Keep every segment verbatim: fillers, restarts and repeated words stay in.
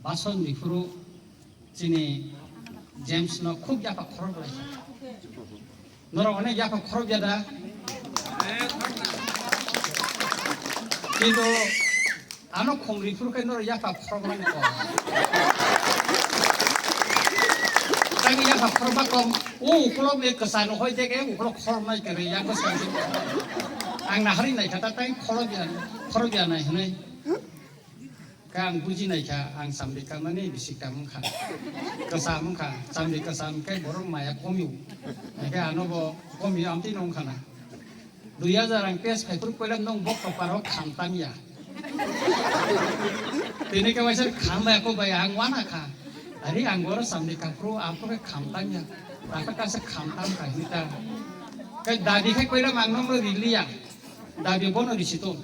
Bason ni phuru chini James no khub yapha khorok lai. Norok onek yapha khorok ya da? Kintu ano khongri phuru khe norok yapha khorok mani kok. Tang yapha khorok ba kok. O ukulok ni kwsa no hoi de ke ukulok khorok nai kare yang ko sai. Ang nahari nai kha ta tang khorok ya, khorok ya nai hwnwi. Khe ang buji nai kha, ang chamri kamani bisi kam wng kha. Kwcham wng kha, chamri kwcham khe borok maya komio. Hingkhe ano bo komio amtwi no wng kha na. Dui hajar ang test khai phuru koilam nong bok toparo kham tang ya. Tini khe waisa kham ya ko bai ang wana kha. Ari ang goro chamri kaphuru aphuru khe kham tang ya. Takha kasa kham tang kha hita. Khe dabi khe koilam ang nong riliya. Dabi bono risi to.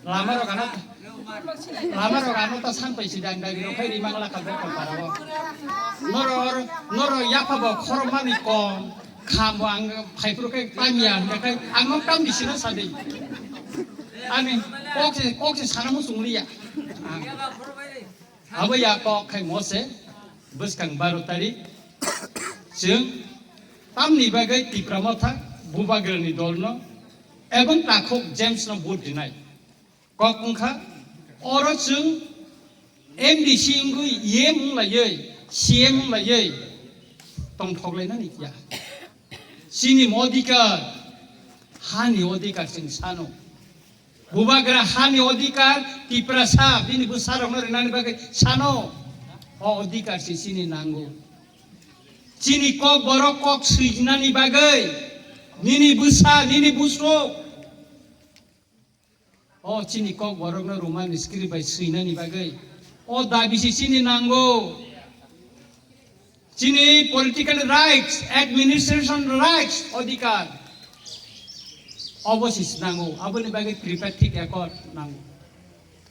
Lama rok ano, lama rok ano ta san pai sidang dagi rok khai rimang la kabok ko parabo. Noro, noro yapha bo khorok mani kom, kham bo ang phai phuru khe tamya hingkhe ang no tam di sino sadi. Ani kok se, kok se sana mo sungliya. Abo ya kok khai mo se, bwskang baro tarik, chwng tamni bagwi Tipra Motha Bubagrani dolno ebong takhuk James no vote dinai. Kok wngkha, oro chwng M D C wngwi E M wng laiwi, C M wng laiwi tongthok lainani ya. Chini odhikar, hani odhikar chwng sano. Bubagra hani odhikar, Tiprasa bini bwsarokno rinani bagwi sano. O odhikar se chini nango. Chini kok borok kok swinani bagwi, nini bwsa, nini busuk. O chini kok borokno Roman script bai swinani bagwi. O dabi se chini nango. Chini political rights, administration rights, odhikar. Obo se nango. Aboni bagwi tripartite accord nango.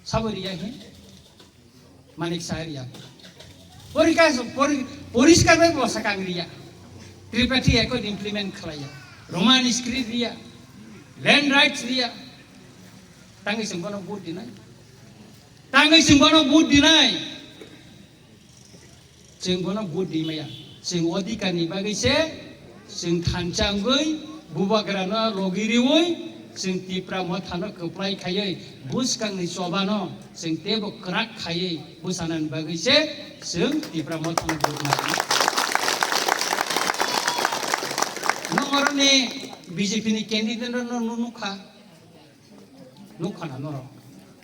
Sabo riya he? Manik Saha riya. Porika-, pori-, poriskar bai bo sakang riya. Tripartite accord implement khlaiya. Roman script riya. Land rights riya. Tangwi chwng bono vote dinai. Tangwi chwng bono vote dinai. Chwng bono vote di maya. Chwng odhikar ni bagwi se chwng thansa wngwi bubagrano logi riwi chwng Tipra Mothano kwplai khaiwi bwskangni chobano chwng teibo kwrak khaiwi bwchanani bagwi se chwng Tipra Mothano vote maya. Nong oroni B J P ni candidate no nukha. Nukha na norok.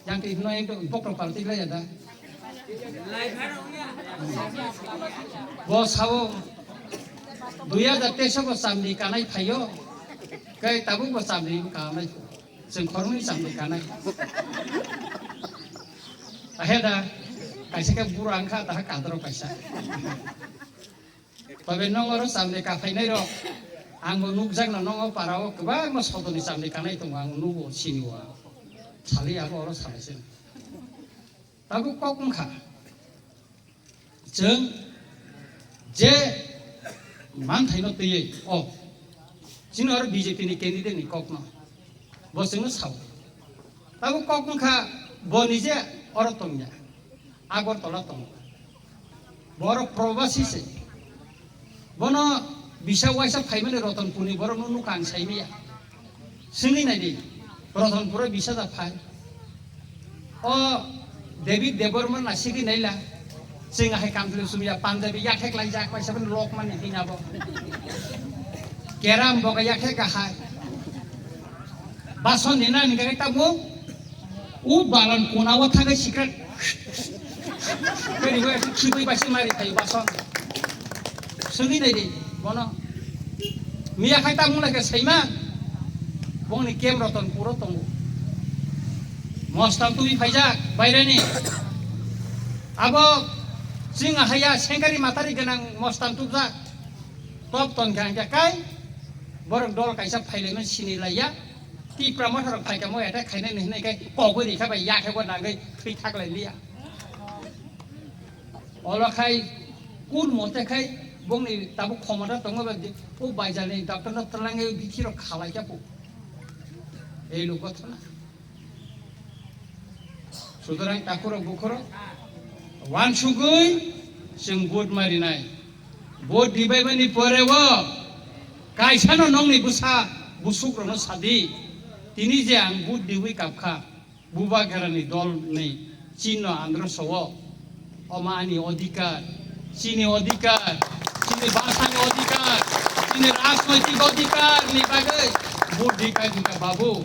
Yang twi hino ekdom bokro palti lai da. Bo sao dui hajar teis bo chamni kanai phaio. Kai tabuk bo chamni kanai. Chwng khoroknwi chamni kanai. Ahe da. Kaisa khe bura wngkha, daha kadro kaisa. Tobe nong oro chamni kaphainai rok, ang bo nukjakno nong o para o kwbangma sodoni chamni kanai tongo, ang nugo, sini o ang. Sali abo oro salai se. Tabuk kok wngkha, chwng je manthaino twiwi o chini oro B J P ni candidate ni kokno bo chwngno sao. Tabuk kok wngkha bo nije oro tongya, Agartala tongo. Borok probasi se. Bono bisa waisa phaimani Ratanpurni borokno nukha ang saimaya. Swngwi naidi, Ratanpuro bisa da phai. O David Debbarma nasigwi naila. Chwng hai kamchwlwi sumya Punjabi yathek laijak, paisa bini lok mani hina bo. Keram boga yathek kahai. Bason ni nani khe tamo u balan kona o thagai sikra. Kani bo khibui bai se mari thai bason. Swngwi nai di bono. Miya khai tamo lai khe saima. Bongni kem Ratanpuro tongo. Mostan twi phaijak baireni. Abo chwng haya sengkari matari gwnang mostan tubjak. Top ton khe ang khe kai. Borok dol kaisa phailaimani sini laiya. Tipra Motha rok phaikha mo attack khainani hinwi khe kogwi rikha bai yakhe bo nangwi thwi thaklai liya. Olo khai kun mote khai bongni tabuk khomota tongo ba di-, o baijalni doctor no twlangwi bithi rok khalai kha po. Ei lo gothona. Sutorang takhurok bukhurok wansugwi chwng vote marinai. Vote dibaibani pore o kaisano nongni bwsa busukrokno sadi, tini je ang vote diwi kapkha, Bubagrani dolni chinno androso o. Omo ani odhikar, chini odhikar, chini bhasani odhikar, chini rajnoitik odhikarni bagwi vote di kai kha babu.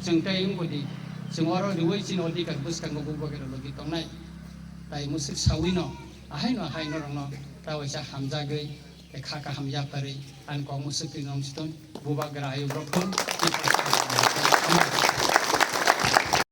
Chwng tei wngkha di, chwng oro riwi chini odhikar bwskango Bubagra logi tongnai. Tai mwswk sawino, ahaino ahaino rokno ta waisa hamjagwi, tei kha kaham yapharwi ani kok mwswk twi nong chitong Bubagra ayuk rok tong.